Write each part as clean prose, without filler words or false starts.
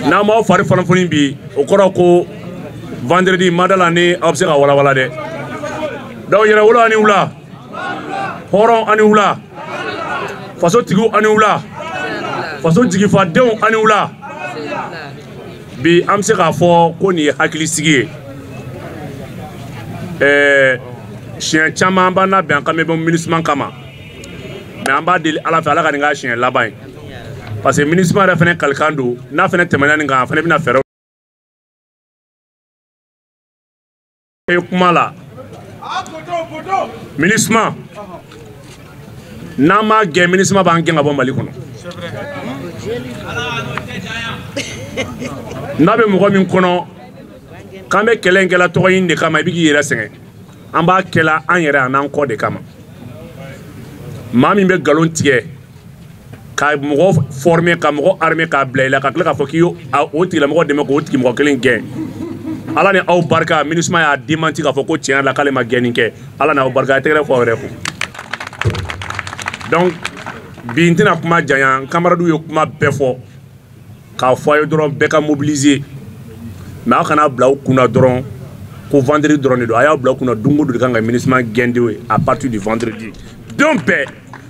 N'an m'aw fari fanafoni bi, o kɔrɔ ko vendredi madala ni aw bɛ se ka walawala dɛ. Donc yɛrɛwolo ani wula, hɔrɔn ani wula, faso tigiw ani wula, faso jigifadenw ani wula. Bi an bɛ se k'a fɔ ko nin ye hakilisigi ye. Siɲɛ caman an b'an labɛn k'an bɛ bɔ MINUSMA kama, mais an b'a deli Ala fɛ, Ala ka nin k'a siɲɛ laban ye, parce que MINUSMA yɛrɛ fana kalikan don, n'a fana tɛmɛna nin kan, a fana bɛna fɛɛrɛw kuma la. MINUSMA n'an m'a gɛn, MINUSMA b'an gɛn ka bɔ Mali kɔnɔ. N'a bɛ mɔgɔ min kɔnɔ k'an bɛ kɛlɛ in kɛla tɔgɔ ɲini de kama, i bɛ k'i yɛrɛ sɛgɛn. An b'a kɛla an yɛrɛ an'an kɔ de kama. Maa min bɛ nkalon tigɛ ka mɔgɔ former, ka mɔgɔ armer, k'a bila i la, ka tila k'a fɔ k'i y'o o tigilamɔgɔ dɛmɛ k'o tigi mɔgɔ kelen gɛn. Ala ni aw barika, MINUSMA y'a démenti k'a fɔ ko tiɲɛ la k'ale ma gɛnni kɛ. Ala n'aw barika, a tɛgɛrɛ fɔ aw yɛrɛ kun. Donc bi n tɛna kuma janya, n camarades ye kuma bɛɛ fɔ k'a fɔ a ye dɔrɔn bɛɛ ka mobiliser, mais aw kana bila aw kunna dɔrɔn ko vendredi dɔrɔn de don. A y'aw bila aw kunna don o don de kan ka MINUSMA gɛn de ye à partir du vendredi don bɛɛ.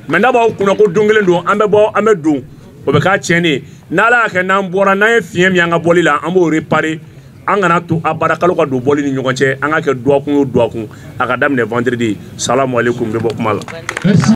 Mais n'a b'aw kunna ko don kelen don, an bɛ bɔ an bɛ don, o bɛ k'a tiɲɛni ye. N'Ala y'a kɛ n'an bɔra, n'an ye fiɲɛ min y'an ka bɔli la, an b'o réparer. An kana to a baara kalo ka don bɔli ni ɲɔgɔn cɛ, an ka kɛ dɔgɔkun o dɔgɔkun, a ka daminɛ vendredi. Salamu aleykum, n bɛ bɔ kuma la.